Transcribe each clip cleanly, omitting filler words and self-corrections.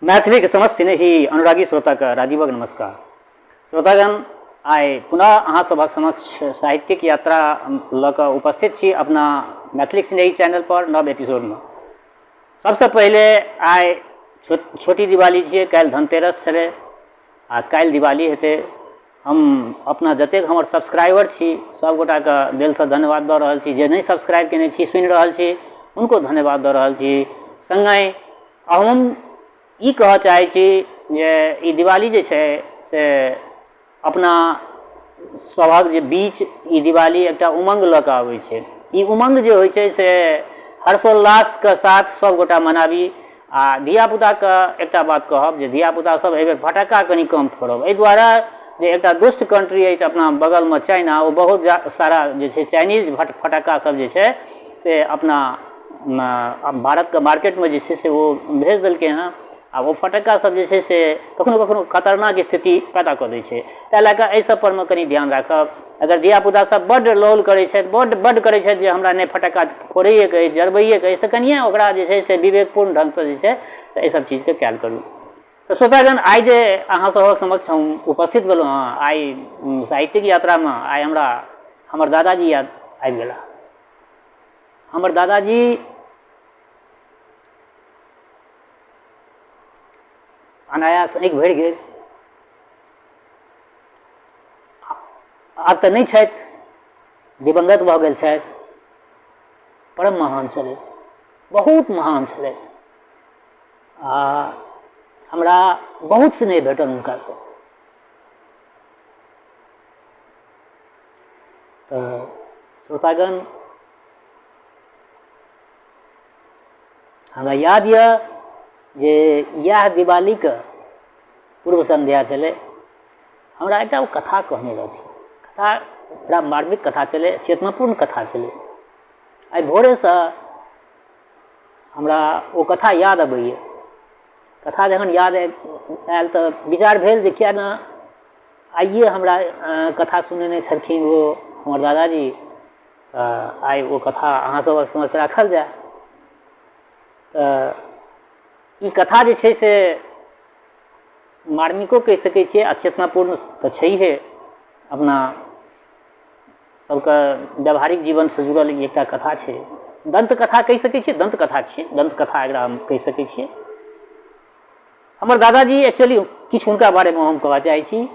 मैथिलीके समस्त स्नेही अनुरागी श्रोताके राजीवक नमस्कार। श्रोतागण, आइ पुनः अहाँ सभक समक्ष साहित्यिक यात्रा लऽ कऽ उपस्थित छी अपना मैथिलीक स्नेही चैनल पर नव एपिसोडमे। सबसँ पहिले आइ छोटी दिवाली छियै, काल्हि धनतेरस छलै आ काल्हि दिवाली हेतै। हम अपना जतेक हमर सब्सक्राइबर छी सभगोटाके दिलसँ धन्यवाद दऽ रहल छी। जे नहि सब्सक्राइब कयने छी, सुनि रहल छी, हुनको धन्यवाद दऽ रहल छी। सङ्गहि हम ई कहऽ चाहै छी जे ई दिवाली जे छै से अपना सभक जे बीच ई दिवाली एकटा उमङ्ग लऽ कऽ आबै छै। ई उमङ्ग जे होइ छै से हर्षोल्लासके साथ सभगोटा मनाबी। आ धियापुताके एकटा बात कहब जे धियापुता सब एहिबेर फटक्का कनि कम फोड़ब, एहि दुआरे जे एकटा दुष्ट कंट्री अछि अपना बगलमे चाइना, ओ बहुत सारा जे छै चाइनीज फटक्का सब जे छै से अपना भारतके मार्केटमे जे छै से ओ भेज देलकै हँ। आ ओ फटक्का सब जे छै से कखनो कखनो खतरनाक स्थिति पैदा कऽ दै छै। ताहि लए कऽ एहि सब परमे कनि ध्यान राखब। अगर धियापुता सब बड्ड लौल करै छथि, बड्ड बड्ड करै छथि जे हमरा नहि फटक्का फोड़ैएके अछि, जरबैएके अछि, तऽ कनिए ओकरा जे छै से विवेकपूर्ण ढङ्गसँ जे छै से एहि सब चीजके कयल करू। तऽ श्रोतागण, आइ जे अहाँ सभक समक्ष हम उपस्थित भेलहुँ हँ, आइ साहित्यिक यात्रामे आइ हमरा हमर दादाजी याद आबि गेला। हमर दादाजी अनायास आँखि भरि गेल। आब तऽ नहि छथि, दिवंगत भऽ गेल छथि। परम महान छलथि, बहुत महान छलथि आ हमरा बहुत स्नेह भेटल हुनकासँ। तऽ श्रोतागण, हमरा याद यऽ जे इएह दिवालीके पूर्व सन्ध्या छलै, हमरा एकटा ओ कथा कहने रहथिन। कथा बड़ा मार्मिक कथा छलै, चेतनापूर्ण कथा छलै। आइ भोरेसँ हमरा ओ कथा याद अबैए। कथा जखन याद आयल तऽ विचार भेल जे किए ने आइए हमरा कथा सुनेने छलखिन ओ हमर दादाजी, तऽ आइ ओ कथा अहाँ सभक समक्ष राखल जाय। तऽ ई कथा जे छै से मार्मिको कहि सकै छियै आ चेतनापूर्ण तऽ छैहे। अपना सबके व्यावहारिक जीवनसँ जुड़ल ई एकटा कथा छै, दन्त कथा कहि सकै छियै, दन्त कथा छियै, दन्त कथा एकरा हम कहि सकै छियै। हमर दादाजी एक्चुअली किछु हुनका बारेमे हम कहऽ चाहै छी।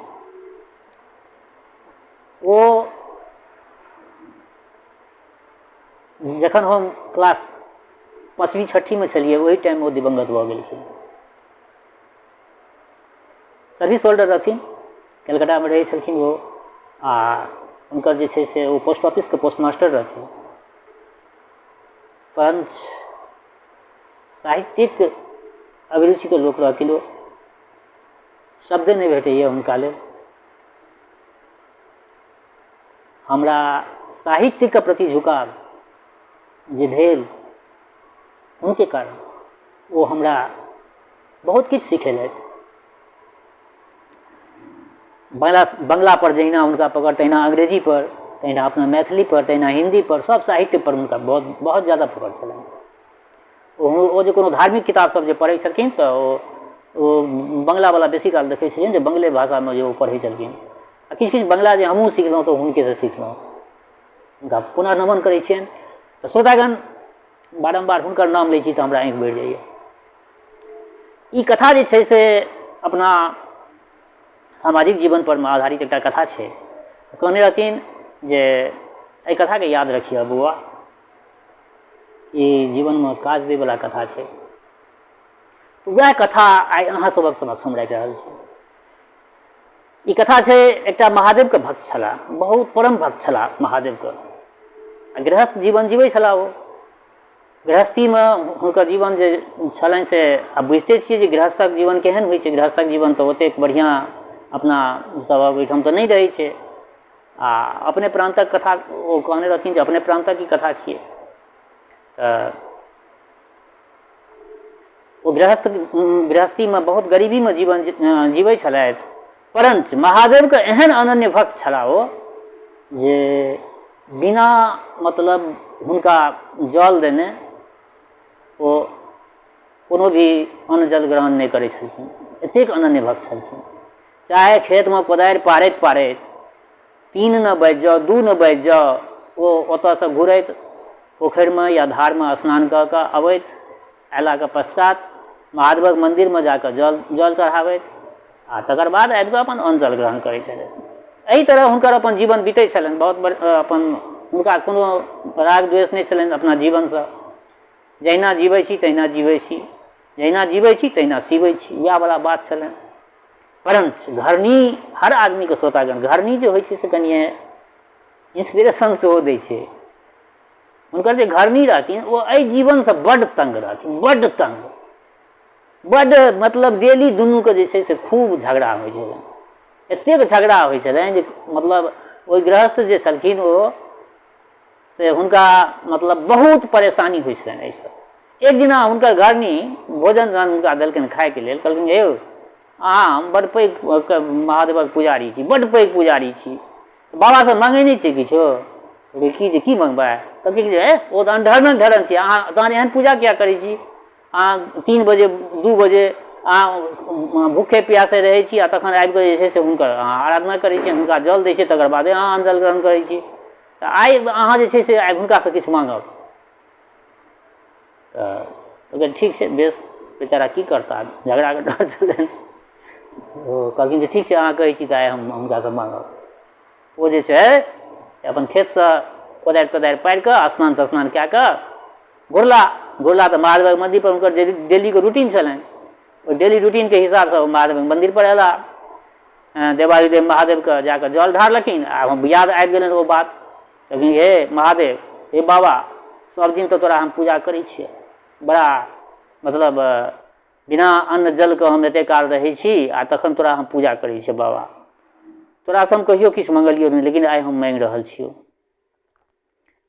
ओ जखन हम क्लास 5वीं 6वींमे छलियै ओहि टाइममे ओ दिवंगत भऽ गेलखिन। सर्विस होल्डर रहथिन, कलकत्तामे रहै छलखिन ओ आ हुनकर जे छै से ओ पोस्ट ऑफिसके पोस्ट मास्टर रहथिन। परञ्च साहित्यिक अभिरुचिके लोक रहथिन ओ, शब्दे नहि भेटैए हुनका लेल। हमरा साहित्यके प्रति झुकाव जे भेल हुनके कारण, ओ हमरा बहुत किछु सिखेलथि। बंगला पर जहिना हुनका पकड़, तहिना अंग्रेजी पर, तहिना अपना मैथिली पर, तहिना हिंदी पर, सब साहित्य पर हुनका बहुत बहुत ज़्यादा पकड़ छलनि। ओ जे कोनो धार्मिक किताब सब जे पढ़ै छलखिन तऽ ओ बंगलावला बेसी काल देखै छलियनि जे बंगले भाषामे जे ओ पढ़ै छलखिन। आ किछु किछु बंगला जे हमहूँ सिखलहुँ तऽ हुनकेसँ सिखलहुँ। हुनका पुनः नमन करै छियनि। तऽ श्रोतागण, बारम्बार हुनकर नाम लै छी तऽ हमरा आँखि भरि जाइए। ई कथा जे छै से अपना सामाजिक जीवन परमे आधारित एकटा कथा छै। कहने रहथिन जे एहि कथाके याद रखिहऽ बौआ, ई जीवनमे काज दैवला कथा छै। वएह कथा आइ अहाँ सभक समक्ष हम राखि रहल छी। ई कथा छै, एकटा महादेवके भक्त छलाह, बहुत परम भक्त छलाह महादेवके आ गृहस्थ जीवन जीबै छलाह। ओ गृहस्थीमे हुनकर जीवन जे छलनि से आब बुझिते छियै जे गृहस्थक जीवन केहन होइ छै। गृहस्थक जीवन तऽ ओतेक बढ़िआँ अपना सभक ओहिठाम तऽ नहि रहै छै। आ अपने प्रान्तक कथा ओ कहने रहथिन जे अपने प्रान्तक ई कथा छियै। तऽ ओ गृहस्थीमे बहुत गरीबीमे जीवन जीबै छलथि, परञ्च महादेवके एहन अनन्य भक्त छलाह ओ जे बिना मतलब हुनका जल देने ओ कोनो भी अन्न जल ग्रहण नहि करै छलखिन, एतेक अनन्य भक्त छलखिन। चाहे खेतमे कोदारि पारैत पारैत 3 न बाजि जाउ, 2 न बाजि जाउ, ओ ओतऽसँ घुरैत पोखरिमे या धारमे स्नान कऽ कऽ अबैत, अयलाके पश्चात महादेवक मन्दिरमे जाकऽ जल चढ़ाबैत आ तकर बाद आबिकऽ अपन अन्न जल ग्रहण करै छलथि। एहि तरह हुनकर अपन जीवन बीतै छलनि। बहुत अपन हुनका कोनो राग द्वेष नहि छलनि अपना जीवनसँ। जहिना जीबै छी तहिना जीबै छी, जहिना जीबै छी तहिना सीबै छी, इएहवला बात छलनि। परञ्च घरनी हर आदमीके श्रोतागण घरनी जे होइ छै से कनिए इन्सपिरेशन सेहो दै छै। हुनकर जे घरनी रहथिन ओ एहि जीवनसँ बड्ड तङ्ग रहथिन, बड्ड तङ्ग, बड्ड मतलब डेली दुनूके जे छै से खूब झगड़ा होइ छलनि। एतेक झगड़ा होइ छलनि जे मतलब ओहि गृहस्थ जे छलखिन ओ से हुनका मतलब बहुत परेशानी होइ छलनि एहिसँ। एक दिना हुनकर घरनी भोजन जहन हुनका देलकनि खायके लेल, कहलखिन हे यौ अहाँ हम बड्ड पैघ महादेवक पुजारी छी, बड्ड पैघ पुजारी छी, बाबासँ माँगै नहि छियै किछो? कहलकै की जे की मँगबै? कहलकै जे हे ओ तऽ अनढरनक ढरन छी, अहाँ तहन एहन पूजा किया करै छी? अहाँ 3 बजे 2 बजे अहाँ भूखे प्यासे रहै छी आ तखन आबिकऽ जे छै से हुनकर अहाँ आराधना करै छियनि, हुनका जल दै छियै, तकर बादे अहाँ अन्न जल ग्रहण करै छी। तऽ आइ अहाँ जे छै से आइ हुनकासँ किछु माँगब। तऽ कहलकै ठीक छै बेस, बेचारा की करता, झगड़ाके डर छलनि। ओ कहलखिन जे ठीक छै अहाँ कहै छी तऽ आइ हम हुनकासँ माँगब। ओ जे छै अपन खेतसँ कोदारि तोदारि पारिकऽ स्नान तस्नान कए कऽ घुरला। घुरला तऽ महादेवक मन्दिरपर हुनकर जे डेलीके रूटीन छलनि ओहि डेली रूटीनके हिसाबसँ ओ महादेवक मन्दिरपर अयला, देवाधिदेव महादेवके जाकऽ जल ढारलखिन आ हम याद आबि गेलनि ओ बात। कहलखिन हे महादेव, हे बाबा, सब दिन तऽ तोरा हम पूजा करै छियौ, बड़ा मतलब बिना अन्न जलके हम एते काल रहै छी आ तखन तोरा हम पूजा करै छियौ बाबा, तोरासँ हम कहियो किछु मङ्गलियौ नहि, लेकिन आइ हम माँगि रहल छियौ।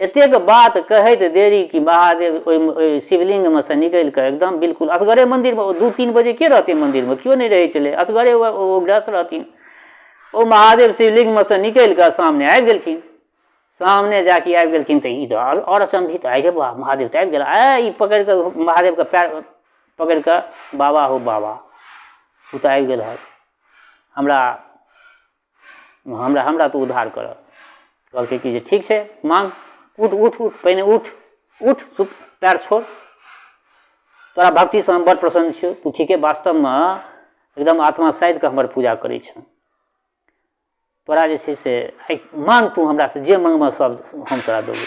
एतेक बात कहैत देरी कि महादेव ओहि शिवलिङ्गमे सँ निकलि कऽ एकदम बिल्कुल असगरे मन्दिरमे, ओ 2-3 बजे के रहतै मन्दिरमे, केओ नहि रहै छलै, असगरे ओ गृहस्थ रहथिन। ओ महादेव शिवलिङ्गमे सँ निकलि कऽ सामने आबि गेलखिन। सामने जाके आबि गेलखिन तऽ ई तऽ आओर अचम्भित, आइ रे बा महादेव तऽ आबि गेला। ए ई पकड़ि कऽ महादेवके पैर पकड़ि कऽ, बाबा हो बाबा, तू तऽ आबि गेल हक, हमरा हमरा हमरा तू उद्धार कर। कहलकै कि जे ठीक छै मांग, उठ उठ उठ, पहिने उठ उठ, सुत, पैर छोड़, तोरा भक्तिसँ हम बड़ प्रसन्न छियौ, तू ठीके वास्तवमे एकदम आत्मा साधि कऽ हमर पूजा करै छह, तोरा जे छै से आइ मांग, तू हमरासँ जे मांगबह सब हम तोरा देबौ।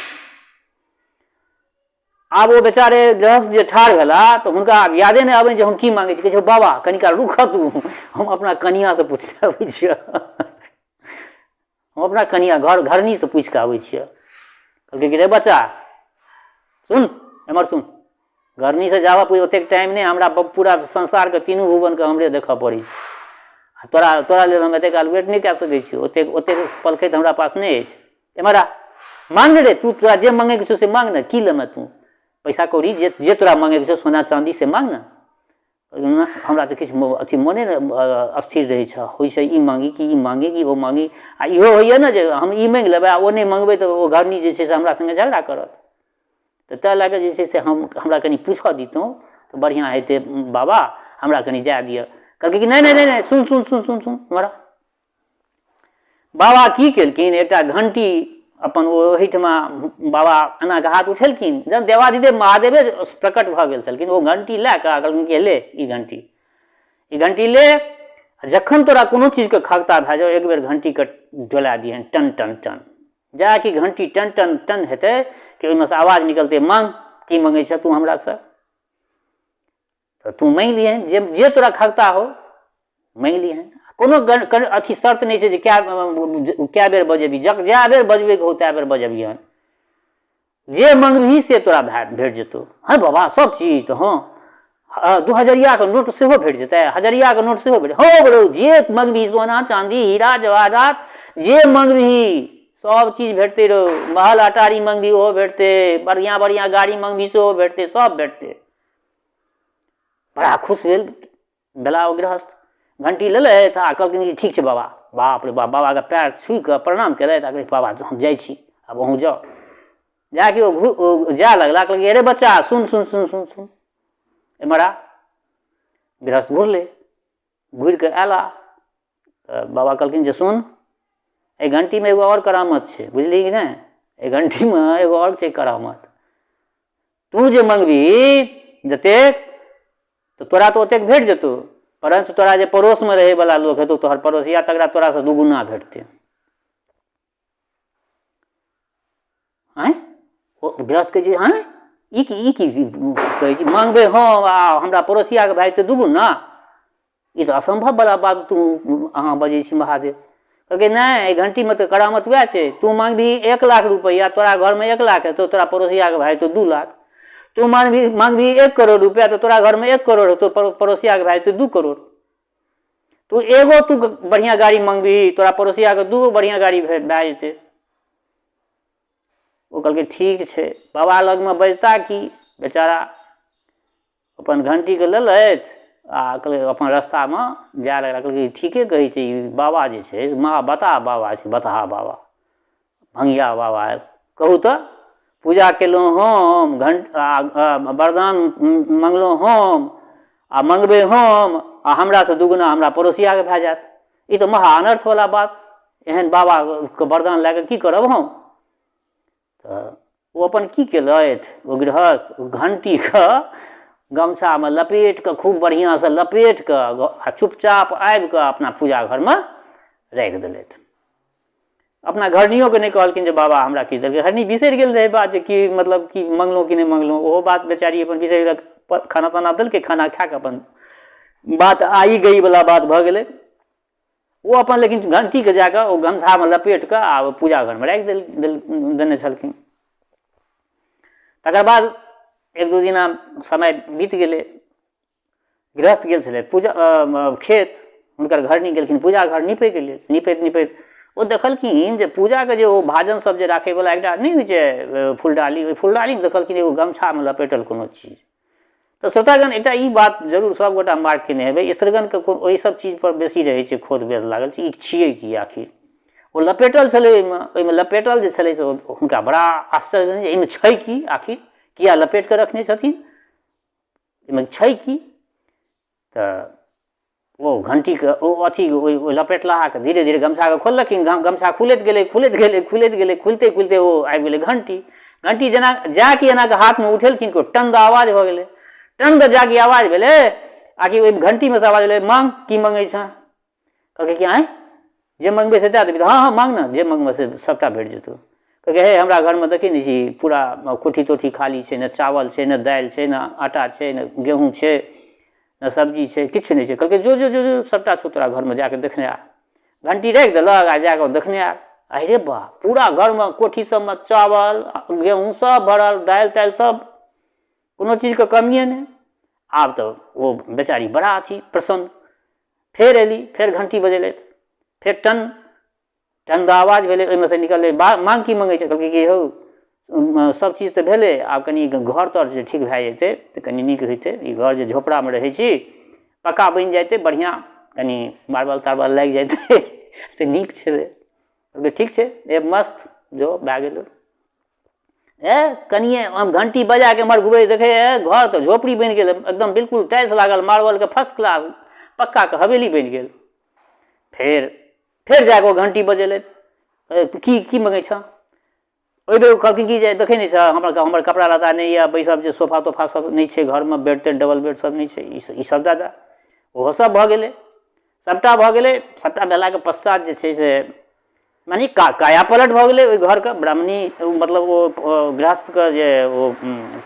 आब ओ बेचारे गृहस्थ जे ठाढ़ भेला तऽ हुनका आब यादे नहि आबनि जे हम की मांगै छी। कहै छै बाबा कनि काल रुकऽ तू, हम अपना कनिआँसँ पूछि कऽ आबै छियऽ, हम अपना कनिआँ घर घरनीसँ पूछि कऽ आबै छियऽ। कहलकै कि रे बच्चा सुन, एम्हर सुन, घरनीसँ जाबऽ पूछ ओतेक टाइम नहि हमरा, पूरा संसारके तीनू भुवनके हमरे देखऽ पड़ै छै, आ तोरा तोरा लेल हम एतेक काल वेट नहि कए सकै छियौ, ओतेक ओतेक पलखति हमरा पास नहि अछि, एम्हर आ मांग ने रे तू, तोरा जे मांगैके छौ से मांग ने, की लेमे तू, पैसा कौड़ी जे जे तोरा मांगैके छौ सोना चाँदी से मांग ने। हमरा तऽ किछु अथी मोने ने अस्थिर रहै छै, होइ छै ई मांगी कि ई मांगी कि ओ मांगी, आ इहो होइए ने जे हम ई मांगि लेबै आ ओ नहि मंगबै तऽ ओ घरनी जे छै से हमरा सङ्गे झगड़ा करत, तऽ ताहि लए कऽ जे छै से हम हमरा कनि पूछऽ दितहुँ तऽ बढ़िआँ हेतै बाबा, हमरा कनि जाय दिअ। कहलकै कि नहि नहि नहि नहि सुन सुन सुन सुन सुन हमरा बाबा की केलखिन, एकटा घंटी अपन ओहिठमा बाबा एना कऽ हाथ उठेलखिन, जहन देवाधिदेव महादेवे प्रकट भऽ गेल छलखिन, ओ घंटी लए कऽ कहलखिन कि ले ई घंटी, ई घंटी ले, जखन तोरा कोनो चीजके खगता भए जाउ एक बेर घंटीके डोला दिहन टन टन टन, जा कि घंटी टन टन टन हेतै कि ओहिमे से आवाज निकलतै, मांग की मंगै छह तू हमरासँ, तऽ तू मांगि लिहन जे जे तोरा खगता हो मांगि लिहन, कोनो अथी शर्त नहि छै जे कए कए बेर बजेबही, जक जए बेर बजबैके हो तए बेर बजबिहन, जे मंगबही से तोरा भेट जेतौ। हँ बाबा सब चीज? तऽ हँ, 2 हजरियाके नोट सेहो भेट जेतै, हजरियाके नोट सेहो भेट, हँ बरौ जे मंगबही सोना चाँदी हीरा जवाहरात जे मंगबही सब चीज भेटतै रौ, महल अटारी मंगबही ओहो भेटतै, बढ़िआँ बढ़िआँ गाड़ी मंगबही सेहो भेटतै, सब भेटतै। बड़ा खुश भेल भेला ओ गृहस्थ, घंटी लेलथि आ कहलखिन कि ठीक छै बाबा। बाप रे बाप, बाबाके पैर छुइ कऽ प्रणाम केलथि आ कहलखिन बाबा हम जाइ छी, आब अहूँ जाउ। जाके ओ जाय लगला, कहलखिन अरे बच्चा सुन सुन सुन सुन सुन एम्हर आ। गृहस्थ घुरलै, घुरि कऽ अयला तऽ बाबा कहलखिन जे सुन, एहि घण्टीमे एगो आओर करामत छै, बुझलिही कि नहि? एहि घण्टीमे एगो आओर छै करामत। तू जे मङ्गबही जतेक तऽ तोरा तऽ ओतेक भेट जेतौ, परञ्च तोरा जे पड़ोसमे रहैवला लोक हेतौ तोहर पड़ोसिया, तकरा तोरासँ दुगुना भेटतै। आँय, ओ गृहस्थ कहै छै, आँय, ई की, ई की कहै छी? मङ्गबै हम आ हमरा पड़ोसियाके भए जेतै दुगुना? ई तऽ असम्भव बला बात तू अहाँ बजै छी महादेव। कहलकै नहि, एहि घण्टीमे तऽ करामत वएह छै। तू माँगबिही 1 लाख रुपैआ, तोरा घरमे 1 लाख हेतौ, तोरा पड़ोसियाके भए जेतौ 2 लाख। तू माँगबिही 1 करोड़ रुपैआ तऽ तोरा घरमे 1 करोड़ हेतौ, पड़ोसियाके भए जेतौ 2 करोड़। तू एगो तू बढ़िआँ गाड़ी मँगबिही, तोरा पड़ोसियाके 2 गो बढ़िआँ गाड़ी भए जेतै। ओ कहलकै ठीक छै। बाबा लगमे बजता की, बेचारा अपन घण्टीके लेलथि आ कहलकै अपन रस्तामे जाय लगला। कहलकै ठीके कहै छै ई बाबा, जे छै महा बताह बाबा छै, बताहा बाबा, भङ्गिया बाबा। कहू तऽ, पूजा केलहुँ हम, घण्ट आ वरदान मङ्गलहुँ हम, आ मङ्गबै हम आ हमरासँ दुगुना हमरा पड़ोसियाके भए जायत, ई तऽ महा अनर्थवला बात। एहन बाबाके वरदान लए कऽ की करब हम? तऽ ओ अपन की केलथि ओ गृहस्थ, ओ घण्टीके गमछामे लपेट कऽ, खूब बढ़िआँसँ लपेट कऽ आ चुपचाप आबि कऽ अपना पूजा घरमे राखि देलथि। अपना घरनियोके नहि कहलखिन जे बाबा हमरा किछु देलकै। घरनी बिसरि गेल रहै बात जे की मतलब की मङ्गलहुँ कि नहि मङ्गलहुँ, ओहो बात बेचारी अपन बिसरि गेल। खाना ताना देलकै, खाना खा कऽ अपन बात आई गई वला बात भऽ गेलै। ओ अपन लेकिन घण्टीके जा कऽ ओ गमछामे लपेट कऽ आ ओ पूजा घरमे राखि देल देने छलखिन। तकर बाद एक दू दिना समय बीत गेलै। गृहस्थ गेल छलै पूजा खेत, हुनकर घरनी गेलखिन पूजा घर निपैके लेल। निपैत निपैत ओ देखलखिन जे पूजाके जे ओ भाजन सब जे राखैवला एकटा नहि होइ छै फुलडाली, ओहि फुलडालीमे देखलखिन एगो गमछामे लपेटल कोनो चीज। तऽ श्रोतागण, एकटा ई बात जरूर सभगोटा मार्क केने हेबै, स्त्रीगणके ओहि सब चीजपर बेसी रहै छै खोद बेद लागल छै, ई छियै की आखिर? ओ लपेटल छलै ओहिमे, ओहिमे लपेटल जे छलै से हुनका बड़ा आश्चर्य भेलनि जे एहिमे छै की आखिर, किया लपेट कऽ रखने छथिन, एहिमे छै की? तऽ ओ घण्टीके ओ अथी ओहि लपेटलाहाके धीरे धीरे गमछाके खोललखिन। गमछा खुलैत गेलै, खुलैत गेलै, खुलैत गेलै, खुलिते खुलिते ओ आबि गेलै घण्टी। घण्टी जेना जाकि एनाके हाथमे उठेलखिन कि टन दऽ आवाज भऽ गेलै। टन दऽ जाकि आवाज भेलै आकि ओहि घण्टीमे से आवाज भेलै, माँग, की मङ्गै छँ? कहलकै कि आँय, जे मङ्गबै से दए देबही? हँ हँ, माँग ने, जे मङ्गबै से सभटा भेट जेतौ। कहलकै हे, हमरा घरमे देखै नहि छी, पूरा कोठी तोठी खाली छै, ने चावल छै, ने दालि छै, ने आटा छै, ने गेहूँ छै, ने सब्जी छै, किछु नहि छै। कहलकै जो जो जो जो, सभटा छौ तोरा घरमे, जाकऽ देखने आ। घण्टी राखि देलक आ जाकऽ देखने आयल। अरे बा, पूरा घरमे कोठी सबमे चावल गेहूँ सब भरल, दालि तालि सब, कोनो चीजके कमिए नहि। आब तऽ ओ बेचारी बड़ा अथी प्रसन्न। फेर एली, फेर घण्टी बजेलथि, फेर टन टन दऽ आवाज भेलै, ओहिमे से निकललै, बा माँग, की मङ्गै छै? कहलकै कि हौ, सब चीज तऽ भेलै, आब कनि घर तर जे ठीक भए जेतै तऽ कनि नीक होइतै। ई घर जे झोपड़ामे रहै छी, पक्का बनि जइतै बढ़िआँ, कनि मार्बल तार्बल लागि जइतै तऽ नीक छलै। कहलकै ठीक छै, ए मस्त, जो भए गेलै। ए कनिए हम घण्टी बजाके एम्हर घुमै देखै, घर तऽ झोपड़ी बनि गेल, एकदम बिल्कुल टाइल्स लागल, मार्बलके फर्स्ट क्लास पक्काके हवेली बनि गेल। फेर फेर जाकऽ ओ घण्टी बजेलथि, की की मङ्गै छऽ? ओहि बेर ओ कहलखिन कि जे देखै नहि छऽ, हमर हमर कपड़ा लत्ता नहि यऽ, बैसब जे सोफा तोफा सब नहि छै घरमे, बेड तेड डबल बेड सब नहि छै, ई सब दए दए। ओहो सब भऽ गेलै, सबटा भऽ गेलै। सबटा भेलाके पश्चात जे छै से मने काया पलट भऽ गेलै ओहि घरके। ब्राह्मणी, मतलब ओ गृहस्थके जे ओ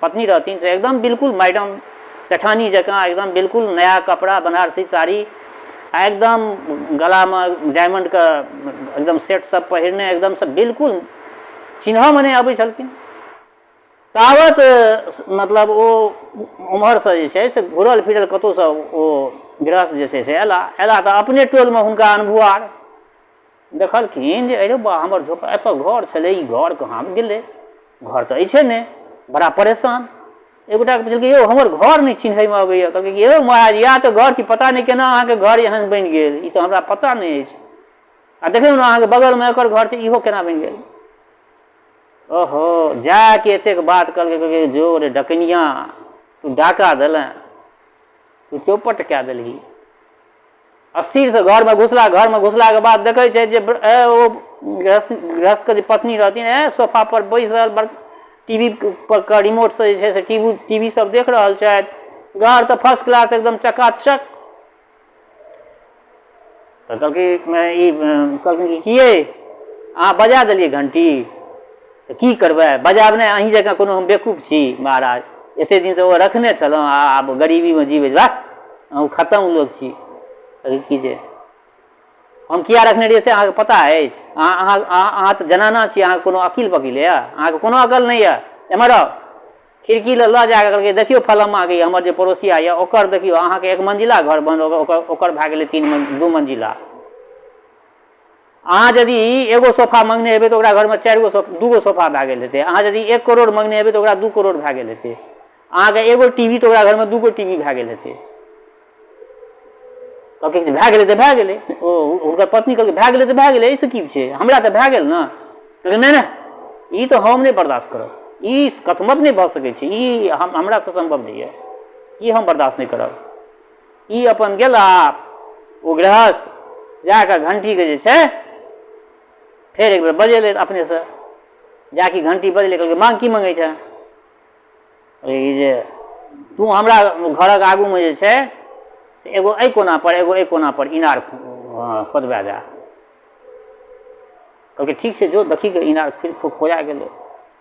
पत्नी रहथिन से एकदम बिल्कुल मैडम सेठानी जकाँ, एकदम बिल्कुल नया कपड़ा, बनारसी साड़ी आ एकदम गलामे डायमंडके एकदम सेट सब पहिरने, एकदमसँ बिल्कुल चिन्हऽमे नहि अबै छलखिन। तावत मतलब ओ ओम्हरसँ जे छै से घुरल फिरल कतहुसँ ओ गृहस्थ जे छै से अयला। अयला तऽ अपने टोलमे हुनका अनभुआर देखलखिन जे अरे बा, हमर झोपड़ा एतऽ घर छलै, ई घर कहाँ गेलै? घर तऽ अछि नहि। बड़ा परेशान। एक गोटाके पुछलकै, यौ, हमर घर नहि चिन्हैमे अबैए। कहलकै कि यौ महाराज, इएह तऽ घर छी, पता नहि केना अहाँके घर एहन बनि गेल, ई तऽ हमरा पता नहि अछि। आ देखियौ ने, अहाँके बगलमे एकर घर छै, इहो केना बनि गेल? ओहो, जाके एतेक बात कहलकै। कहलकै जो रे डकनिया, तू डाका देलेँ। तू चौपट कए देलही। अस्थिरसँ घरमे घुसला, घरमे घुसलाके बाद देखै छै जे ओ गृहस्थ, गृहस्थके जे पत्नी रहथिन, सोफापर बैसल बड़ टी वी पर के रिमोटसँ जे छै से टी वी सब देख रहल छथि, घर तऽ फर्स्ट क्लास एकदम चकाचक। तऽ कहलकै ई, कहलखिन कि किए अहाँ बजा देलियै घण्टी? तऽ की करबै, बजायब नहि? अहीं जकाँ कोनो हम बेवकूफ छी महाराज? एतेक दिनसँ ओ रखने छलहुँ आ आब गरीबीमे जीबै, वाह, अहूँ खतम लोक छी। कहलकै की जे हम किया रखने रहियै से अहाँके पता अछि? अहाँ अहाँ अहाँ अहाँ तऽ जनाना छी, अहाँके कोनो अकिल बकिल यऽ? अहाँके कोनो अकल नहि यऽ। एम्हर आउ। खिड़की लग लऽ जाकऽ कहलकै, देखियौ फलम्माके, हमर जे पड़ोसिया यऽ ओकर देखियौ, अहाँके एक मंजिला घर बनल, ओकर ओकर भए गेलै 3, 2 मंजिला। अहाँ यदि एगो सोफा मङ्गने हेबै तऽ ओकरा घरमे चारि गो सोफा, 2 गो सोफा भए गेल हेतै। अहाँ यदि 1 करोड़ मङ्गने हेबै तऽ ओकरा 2 करोड़ भए गेल हेतै। अहाँके एगो टी वी तऽ ओकरा घरमे 2 गो टी वी भए गेल हेतै। कहलकै जे भए गेलै तऽ भए गेलै। ओ हुनकर पत्नी कहलकै, भए गेलै तऽ भए गेलै, एहिसँ की छै? हमरा तऽ भए गेल ने। कहलकै, नहि नहि, ई तऽ हम नहि बर्दाश्त करब, ई कथमपि नहि भऽ सकै छै, ई हम हमरासँ सम्भव नहि यऽ, ई हम बर्दाश्त नहि करब। ई अपन गेला ओ गृहस्थ, जाकऽ घण्टीके जे छै फेर एक बेर बजेलै अपनेसँ। जाकऽ घण्टी बजलै, कहलकै, माँग, की मङ्गै छै? ई जे तू हमरा घरक आगूमे जे छै से एगो एहि कोना पर, एगो एहि कोना पर इनार खोदबा दए। कहलकै, ठीक छै, जो देखी। के इनार खोदा गेलै,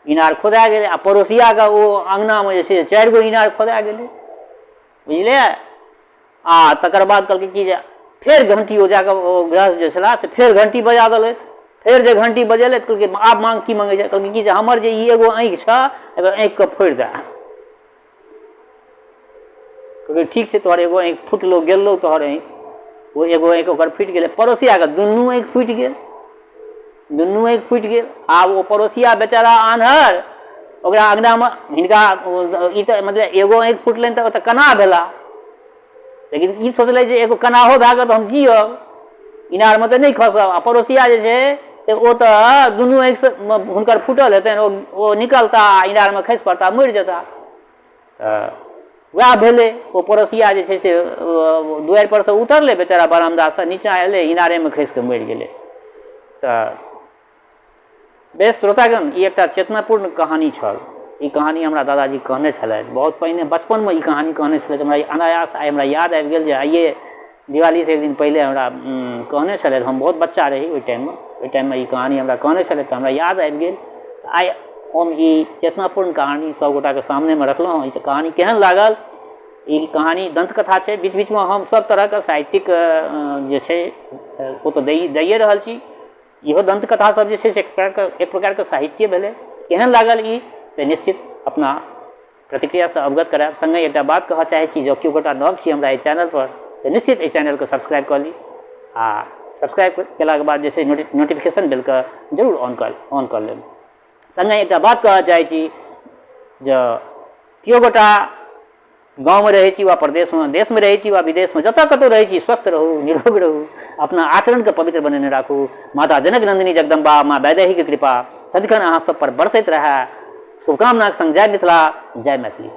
इनार खोदा गेलै आ पड़ोसियाके ओ अङ्गनामे जे छै चारि गो इनार खोदा गेलै, बुझलियै? आ तकर बाद कहलकै कि जे फेर घण्टी ओ जाकऽ ओ गृहस्थ जे छलाह से फेर घण्टी बजा देलथि। फेर जे घण्टी बजेलथि, कहलकै, आब माँग, की मङ्गै छै? कहलकै कि जे हमर जे ई एगो आँखि छह, एकर आँखिके फोड़ि दए। कहलकै, ठीक छै, तोहर एगो आँखि फुटलो गेलो तोहर आँखि। ओ एगो आँखि ओकर फुटि गेलै। पड़ोसियाके दुनू आँखि फुटि गेल, दुनू आँखि फुटि गेल। आब ओ पड़ोसिया बेचारा आन्हर, ओकरा अङ्गनामे हिनका ई तऽ मतलब एगो आँखि फुटलनि तऽ ओतऽ कना भेला, लेकिन ई सोचलै जे एगो कनाहो भए गेल तऽ हम जियब, इनारमे तऽ नहि खसब। आ पड़ोसिया जे छै से ओ तऽ दुनू आँखिसँ हुनकर फूटल हेतनि, ओ ओ निकलता आ इनारमे खसि पड़ता, मरि जेता। तऽ वएह भेलै, ओ पड़ोसिया जे छै से दुआरि पर से उतरलै बेचारा, बरामदासँ नीचाँ एलै, इनारेमे खसि कऽ मरि गेलै। तऽ बेस श्रोतागण, ई एकटा चेतनापूर्ण कहानी छल। ई कहानी हमरा दादाजी कहने छलथि बहुत पहिने, बचपनमे ई कहानी कहने छलथि। हमरा अनायास आइ हमरा याद आबि गेल जे आइए दिवालीसँ एक दिन पहिले हमरा कहने छलथि। हम बहुत बच्चा रही ओहि टाइममे। ओहि टाइममे ई कहानी हमरा कहने छलथि तऽ हमरा याद आबि गेल। आइ हम ई चेतनापूर्ण कहानी सभगोटाके सामनेमे रखलहुँ। ई कहानी केहन लागल? ई कहानी दन्तकथा छै। बीच बीचमे हम सभ तरहके साहित्यिक जे छै ओ तऽ दैए रहल छी। इहो दन्तकथा सब जे छै से एक प्रकारके साहित्य भेलै। केहन लागल ई से निश्चित अपना प्रतिक्रियासँ अवगत करायब। सङ्गे एकटा बात कहऽ चाहै छी, जँ केओ गोटा नव छी हमरा एहि चैनलपर तऽ निश्चित एहि चैनलके सब्सक्राइब कऽ ली आ सब्सक्राइब केलाके बाद जे छै नोटिफिकेशन बेलके जरूर ऑन कऽ लेब। सङ्गे एकटा बात कहऽ चाहै छी, जे केओ गोटा गाँवमे रहै छी वा प्रदेशमे, देशमे रहै छी वा विदेशमे, जतऽ कतहु रहै छी, स्वस्थ रहू, निरोग रहू, अपना आचरणके पवित्र बनेने राखू। माता जनक नन्दिनी जगदम्बा, माँ वैदेहीके कृपा सदिखन अहाँ सब पर बरसैत रहए, शुभकामनाके सङ्ग जय मिथिला, जय मैथिली।